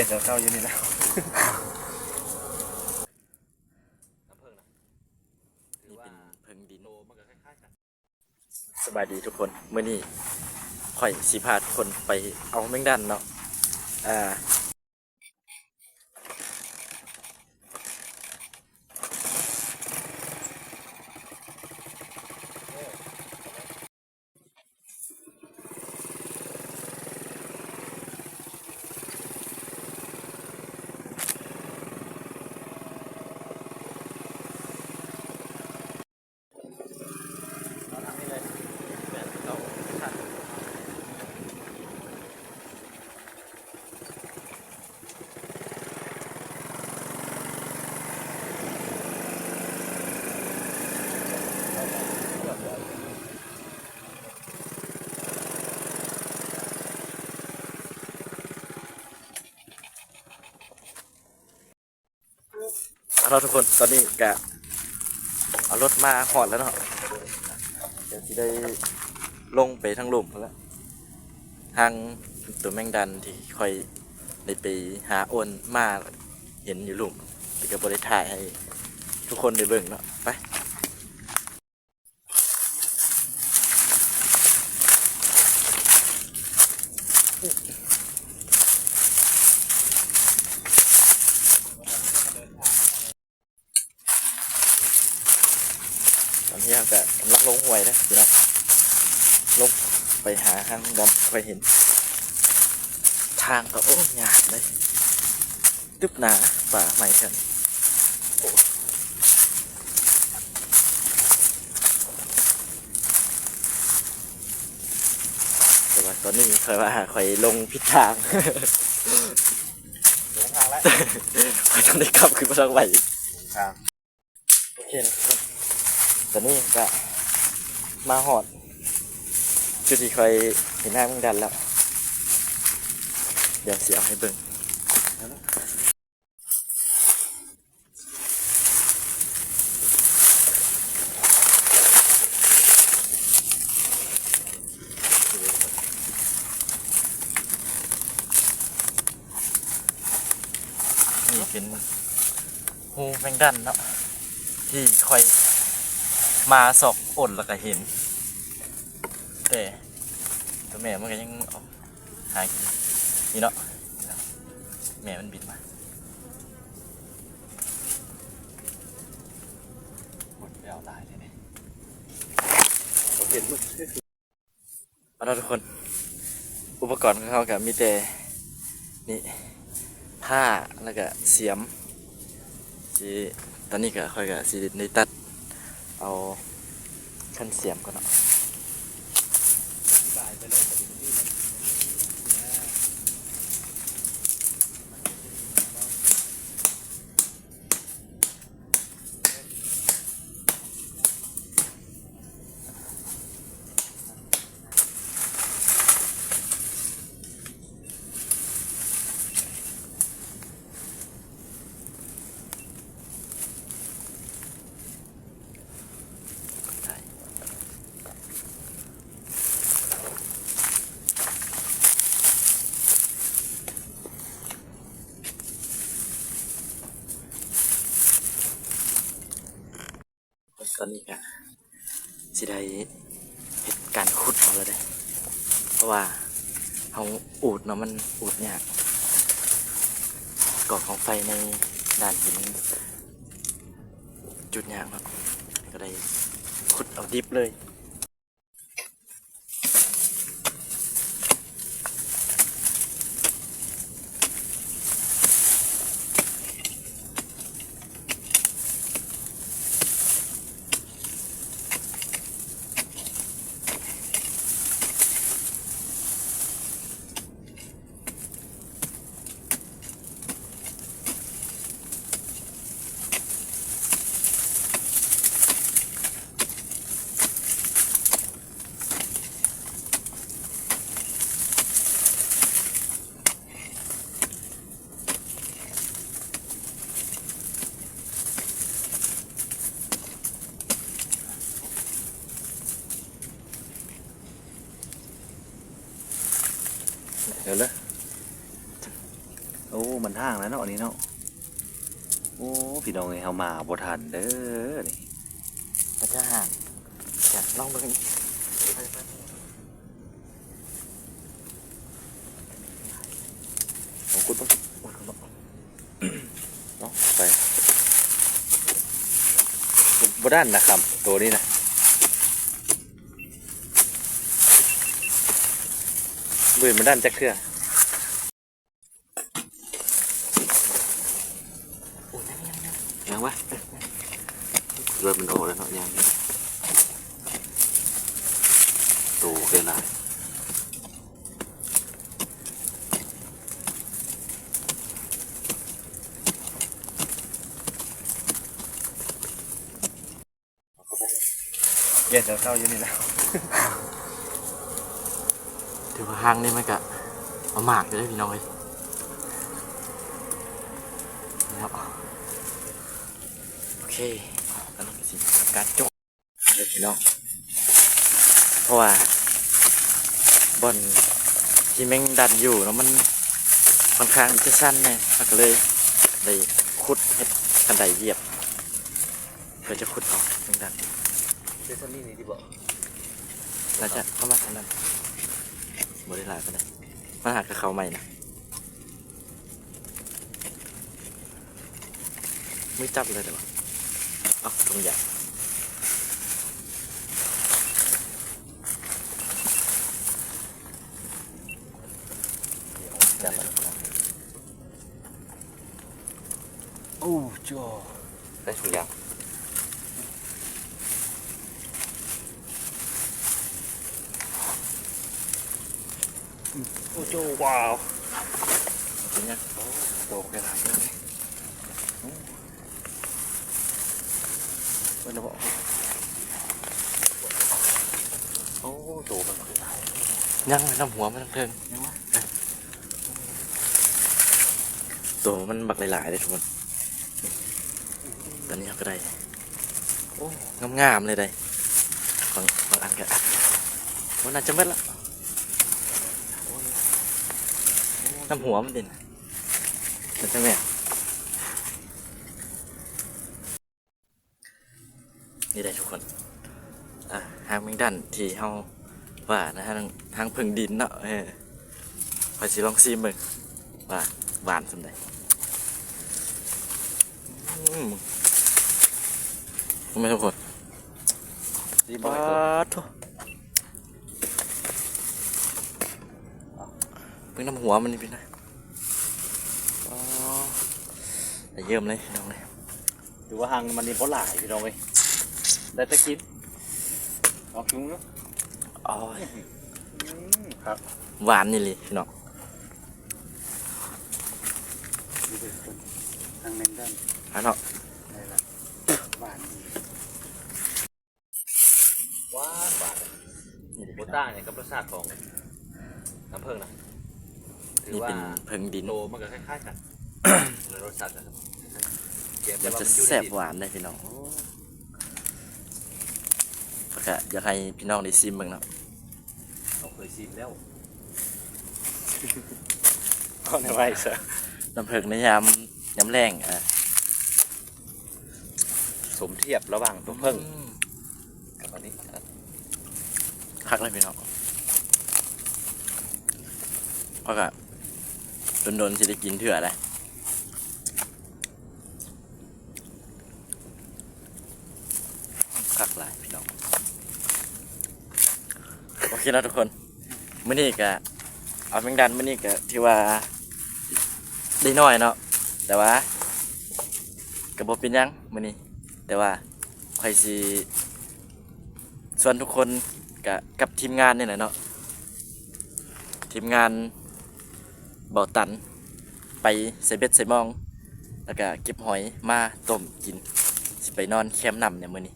ເຈົ້າຢູ່ນີ້ແລ້ວ. ນີ້ເປັນເຜິ້ງດິນ. ສະບາຍດີທຸກຄົນ, ມື້ນີ້ຂ້ອຍຊິພາທຸກຄົນໄປເອົາແມງດັນເນາະ. ອ່າ ເອົາລະທຸກຄົນ, ຕອນນີ້ກະເອົາລົດມາຮອດແລ້ວເນາະ, ດຽວຊິໄດ້ລົງໄປທາງລຸ່ມພຸ້ນລະ. ທາງໂຕແມງດັນທີ່ຂ້ອຍໄດ້ໄປຫາໂອນມາເຫັນຢູ່ລຸ່ມ, ແຕ່ກະບໍ່ໄດ້ຖ່າຍໃຫ້ທຸກຄົນໄດ້ເບິ່ງເນາະ. ໄປ. ຕອນນີ້ເຮົາກະກຳລັງລົງຫ້ວຍເດີພີ່ນ້ອງ, ລົງໄປຫາທາງດຳ ຂ້ອຍເຫັນທາງກະ ໂອ້ ຍາກເດ້. ຕຶບໜາ ປ່າໄມ້ຊັ້ນ. ໂອ້ ແຕ່ວ່າຕອນນີ້ຂ້ອຍວ່າຂ້ອຍລົງຜິດທາງ, ຫຼົງທາງແລ້ວ, ຂ້ອຍຕ້ອງໄດ້ກັບຄືນມາທາງໃໝ່ອີກ. ໂອເຄນະທຸກຄົນ, ຕອນນີ້ກະມາຮອດຈຸດທີ່ຂ້ອຍເຫັນນາງແມງດັນແລ້ວ, ດຽວຊິເອົາໃຫ້ເບິ່ງ. ນີ້ເປັນຮູແມງດັນເນາະ ທີ່ຂ້ອຍມາຊອກໂອນແລ້ວກະເຫັນ, ແຕ່ໂຕແມ່ມັນກະຍັງອອກ ຫາກິນນີ້ເນາະ, ແມ່ມັນບິນມາ. ເອົາລະທຸກຄົນ, ອຸປະກອນຂອງເຮົາກະມີແຕ່ນີ້ ຜ້າ ແລ້ວກະສຽມ. ຊິ ຕອນນີ້ກະ ຂ້ອຍກະຊິໄດ້ຕັດເອົາຄັນສຽມກ່ອນເນາະ. ຕອນນີ້ກະຊິໄດ້ເຮັດການຂຸດເອົາແລ້ວເດ້ ເພາະວ່າເຮົາອູດເນາະ ມັນອູດຍາກ, ກໍ່ກອງໄຟໃນດ່ານຫີນຈຸດຍາກເນາະ, ກະໄດ້ຂຸດເອົາດິບເລີຍ. ເອົາເລີຍ. ໂອ້ ມັນຫ່າງແລ້ວເນາະ ອັນນີ້ເນາະ. ໂອ້ ພີ່ນ້ອງເອີຍ ເຮົາມາບໍ່ທັນເດີນີ້ ມັນຈະຫ່າງ. ຈະລອງເບິ່ງ ເອົາຂຸດເບິ່ງ ເອົາໄປ ບໍ່ ບໍ່ດັນນະຄຳ ໂຕນີ້ນະ ບໍ່ເຫັນມັນດັນຈັກເທື່ອ. ຍັງວະ ເລືອດມັນອອກແລ້ວເນາະ ຍັງ ໂຕເກີນຫຼາຍ. ເຢັນເຊົາຢູ່ນີ້ແຫຼະ ຖືວ່າຮັງນີ້ມັນກະມາໝາກຢູ່ເດ້ພີ່ນ້ອງເອີຍເນາະ. ໂອເຄ ອັນນີ້ກະຊິທຳການຈົບເດີພີ່ນ້ອງ ເພາະວ່າບ່ອນທີ່ແມງດັນຢູ່ເນາະ ມັນຂ້ອນຂ້າງທີ່ຈະຊັນແດ່ ເຮົາກະເລີຍໄດ້ຂຸດເຮັດຄັນໄດຢຽບ ເພື່ອຈະຂຸດເອົາແມງດັນ. ເປັນສ່ຳນີ້ນີ້ຕິບໍ? ໜ້າຈະປະມານສ່ຳນັ້ນ ບໍ່ໄດ້ຫຼາຍປານໃດ ມັນຫາກະເຂົ້າໃໝ່ນະ. ມືຈັບເລີຍເດີ ເອົາຖົງຢາງ ຈັບ ໂອ້ ໂຈ້ ໃສ່ຖົງຢາງ ໂອ້ໂຈ ວ້າວ ເປັນຫຍັງ ໂຕບັກຫຼາຍເລີຍ ເບິ່ງແລ້ວບໍ່ ໂອ້ ໂຕບັກຫຼາຍ ຍັງນຳຫົວມັນເທິງ ຍັງວະ ໂຕມັນບັກຫຼາຍໆເດ້ທຸກຄົນ. ຕອນນີ້ເຮົາກະໄດ້ ໂອ້ ງາມໆເລີຍເດ້ ບາງ ບາງອັນກະອັດ ໂອ້ ໜ້າຈະໝົດລະ ໂອ້ ນຳຫົວມັນເດ້ ໜ້າຈະແມ່ນ. ນີ້ເດ້ທຸກຄົນ ອ່າ ຮັງແມງດັນທີ່ເຮົາວ່ານະ ຮັງ ຮັງເຜິ້ງດິນເນາະ ເອີ ຂ້ອຍຊິລອງຊີມເບິ່ງວ່າຫວານສ່ຳໃດ. ອືມ ເຫັນໄໝທຸກຄົນ ຊີມເບິ່ງ ປາດໂທ້ ເບິ່ງນຳຫົວມັນນີ້ເປັນໄງ ອໍ ໄດ້ເຢີ້ມເລີຍພີ່ນ້ອງເອີຍ. ຖືວ່າຮັງມັນນີ້ບໍ່ຫຼາຍພີ່ນ້ອງເອີຍ ໄດ້ແຕ່ກິນ ລອງຊີມເນາະ ໂອ້ຍ ອືມ ຄັກ ຫວານອີ່ຫຼີພີ່ນ້ອງ ນີ້ເດີທຸກຄົນ ຮັງແມງດັນ ອັນເນາະ ໄດ້ລະ ຫວານດີ ຫວານຫວານ ບໍ່ຕ່າງຫຍັງກັບລົດຊາດຂອງນ້ຳເຜິ້ງນະ ຖືວ່າເຜິ້ງດິນ ໂຕມັນກະຄ້າຍໆກັນ ລົດຊາດກະ ມັນຈະແຊບຫວານເດ້ພີ່ນ້ອງ ແລ້ວກະຢາກໃຫ້ພີ່ນ້ອງໄດ້ຊີມເບິ່ງເນາະ ເຮົາເຄີຍຊີມແລ້ວ ເອົາແນວໄວ້ຊະ ນ້ຳເຜິ້ງໃນຍາມ ຍາມແລ້ງ ອ່າ ສົມທຽບລະຫວ່າງຕົວເຜິ້ງ ອືມ ກັບອັນນີ້ ຄັກເລີຍພີ່ນ້ອງ ເພາະກະດົນໆຊິໄດ້ກິນເທື່ອໃດ ຄັກຫຼາຍພີ່ນ້ອງ ໂອເຄເນາະທຸກຄົນ ມື້ນີ້ກະເອົາແມງດັນ ມື້ນີ້ກະຖືວ່າໄດ້ໜ້ອຍເນາະ ແຕ່ວ່າກະບໍ່ເປັນຫຍັງມື້ນີ້ ແຕ່ວ່າຂ້ອຍຊິຊວນທຸກຄົນກະກັບທີມງານນີ້ແຫຼະເນາະ ທີມງານເບົາຕັນ ໄປໃສ່ເບັດໃສ່ມອງ ແລ້ວກະເກັບຫອຍມາຕົ້ມກິນ ຊິໄປນອນແຄມນ້ຳໃນມື້ນີ້